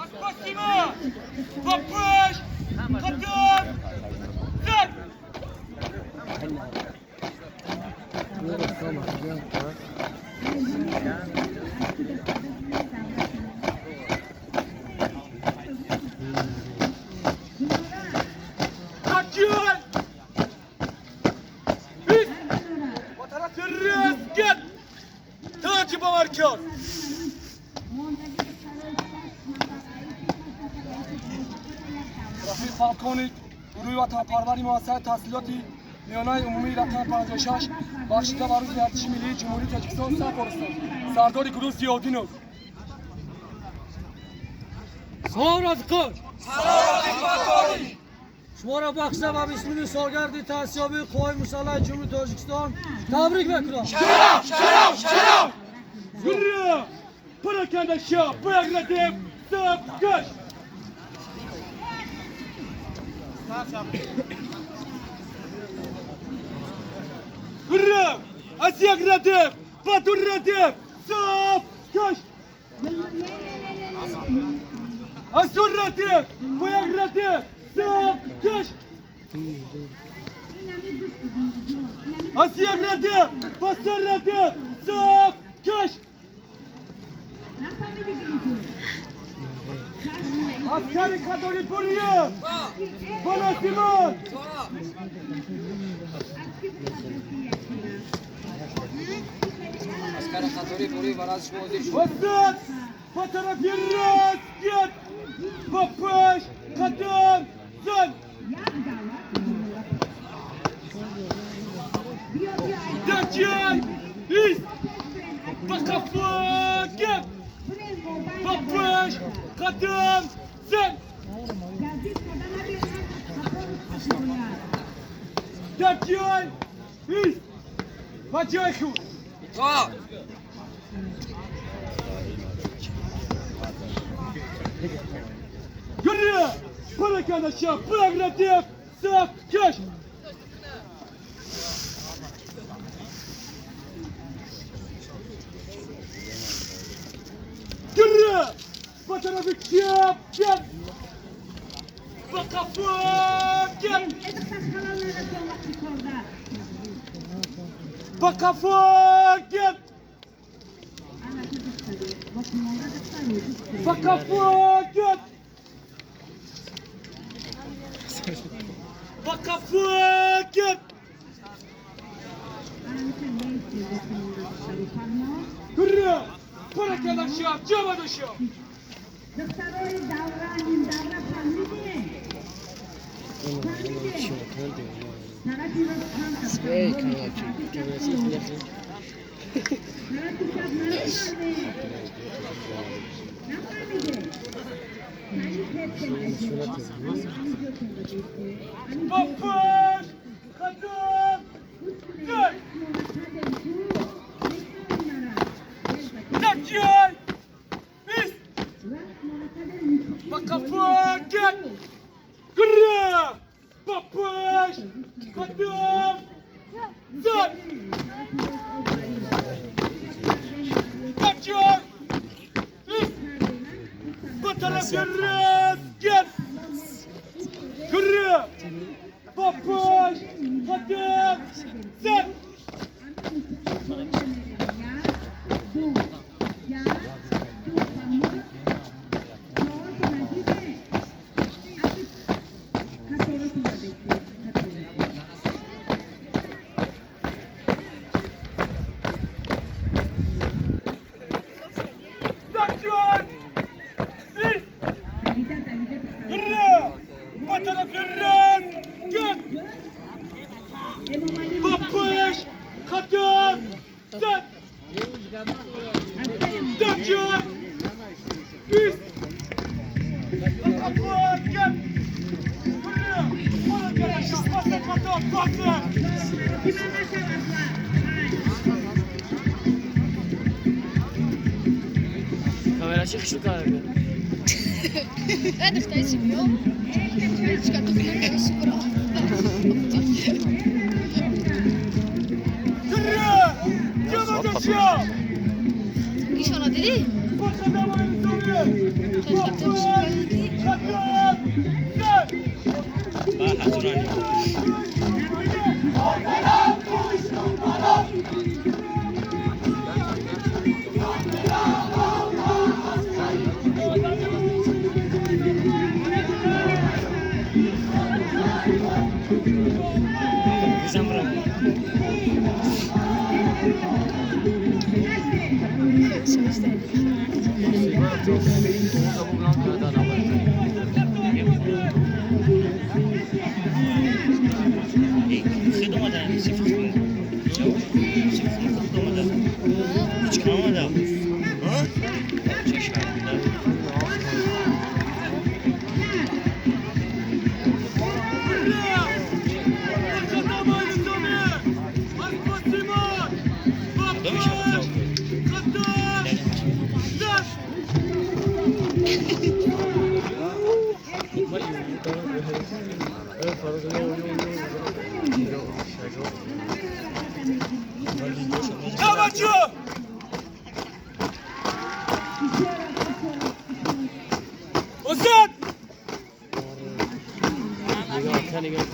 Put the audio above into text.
Спасибо! Попаш! Қадам! Зад! Kaçıyor! Biz! Vatandaşı rızkın! Tacı bavarkar! رفیق فالکونیک گروه وطنپروری مؤسسه تحصیلاتی میانه عمومی رقم 56 بخشیده بر روز ارتش ملی جمهوری تاجیکستان سرپرستان سردار گروه زیادینوف. Салом, рафиқон! Шуморо бахшида ба 20-умин солгарди таъсисёбии Қувваҳои мусаллаҳи Ҷумҳурии Тоҷикистон табрик мекунам. Шараф! Шараф! Шараф! Гурра! Параканда ша! Багратев! Сап! Каш! Гурра! Асия Градев! Батур Радев! Сап! Каш! Асур Радев! Бояг Радев! Сап! Каш! Асия Радев! Басар Радев! Сап! Каш! Askeri Kadori Puriye! Bana Simon! Askari Kadori Puriye bana Simon! Vasat! Fotoğraf yürüz! Git! Papuş! Kadın! Zın! Dökül! İz! Bakafı! Git! Papuş! Kadın! Zın! Dökül! İz! Bacayhu! Yürü! Bırakın aşağı! Bırak radif! Saf! Keş! Yürü! Fotoğrafı çöp! Gel! Bakafı! Gel! Bakafı! Gel! Bakafı! Gel! Bakafı! Gel! Yürü! Bırakın aşağı! Cevap aşağı! Papuş! Kadın! Gel! Dökül! Biz! Bakafı! Gel! Gırı! Papuş! Kadın! Zın! Dökül! Biz! Bu taraf yürüz! Gel! Gırı! Papuş! Kadın! Zın! Dökül! Biz! Yürü! Bu taraf yürü! Gel! Papuş! Kadın! Zın! Dökül! Biz! Bakafı! Gel! Yürü! Bana gel aşağı! Basın kadın! Basın! Камера чи шукає. Yürü! Cevap aşağı! Nişana dedi. Bakın adamı soruyor! نگاه.